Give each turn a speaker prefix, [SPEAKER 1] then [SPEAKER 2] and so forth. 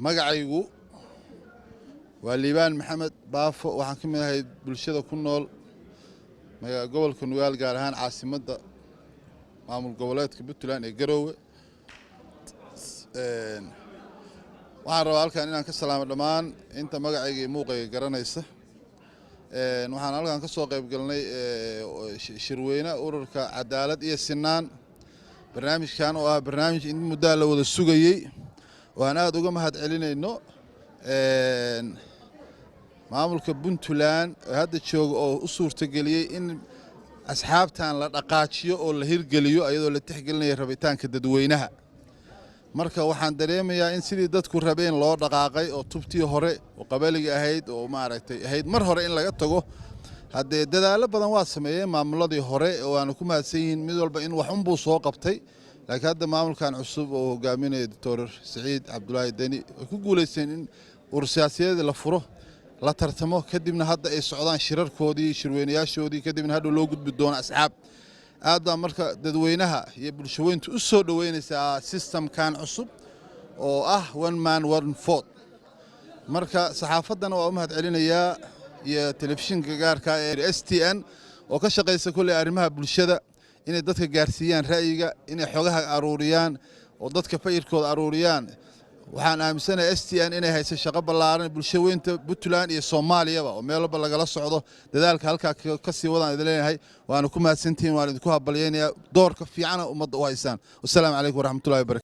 [SPEAKER 1] Magacaygu waa Liibaan Maxamed Baafo. Waxaan ka mid ahay bulshada ku nool gobolka Nugaal, gaar ahaan caasimadda maamul goboleedka Puntland ee Garoowe. Waxaan rabaa halkan inaan ka salaamo dhammaan inta magacayga iyo muuqayga garanaysa. Waxaan halkan ka soo qayb galnay shirweyne ururka Cadaalad iyo Sinaan, barnaamijkan oo ah barnaamij in muddaa la wada sugayey oo aan aada uga mahad celinayno maamulka Puntland oo hadda jooga oo u suurtageliyey in asxaabtan la dhaqaajiyo oo la hirgeliyo, iyadoo la tixgelinaya rabitaanka dadweynaha. Marka waxaan dareemayaa in sidii dadku rabeen loo dhaqaaqay oo tubtii hore oo qabaliga ahayd oo maaragtay ahayd mar hore in laga tago. Haddee dadaallo badan waa sameeyeen maamuladii hore oo waana ku mahadsan yihiin, mid walba in wax unbuu soo qabtay, laakiin hadda maamulkan cusub oo hogaaminaya Doctor Siciid Cabdulaahi Deni ay ku guulaysteen in urur siyaasiyadeed la furo, la tartamo, kadibna hadda ay socdaan shirarkoodii, shirweynayaashoodii, kadibna hadhow loo gudbi doono asxaab. Aad baa marka dadweynaha iyo bulshaweyntu u soo dhoweynaysaa systemkan cusub oo ah one man, one vote. Marka saxaafaddana waa u mahad celinayaa iyo telefishinka gaarka ee STN oo ka shaqaysa kolley arrimaha bulshada, inay dadka gaarsiiyaan ra'yiga, inay xogaha aruuriyaan oo dadka fayirkooda aruuriyaan. Waxaan aaminsanahay STN inay hayso shaqo ballaaran bulsho weynta Puntland iyo Soomaaliyaba oo meel walba lagala socdo. Dadaalka halkaa ka sii wadaan idin leenahay, waana ku mahadsantihiin, waan idinku habalyaynayaa doorka fiicana ummadda u haysaan. Wasalaamu calaykum waraxmatullahi wabarakatu.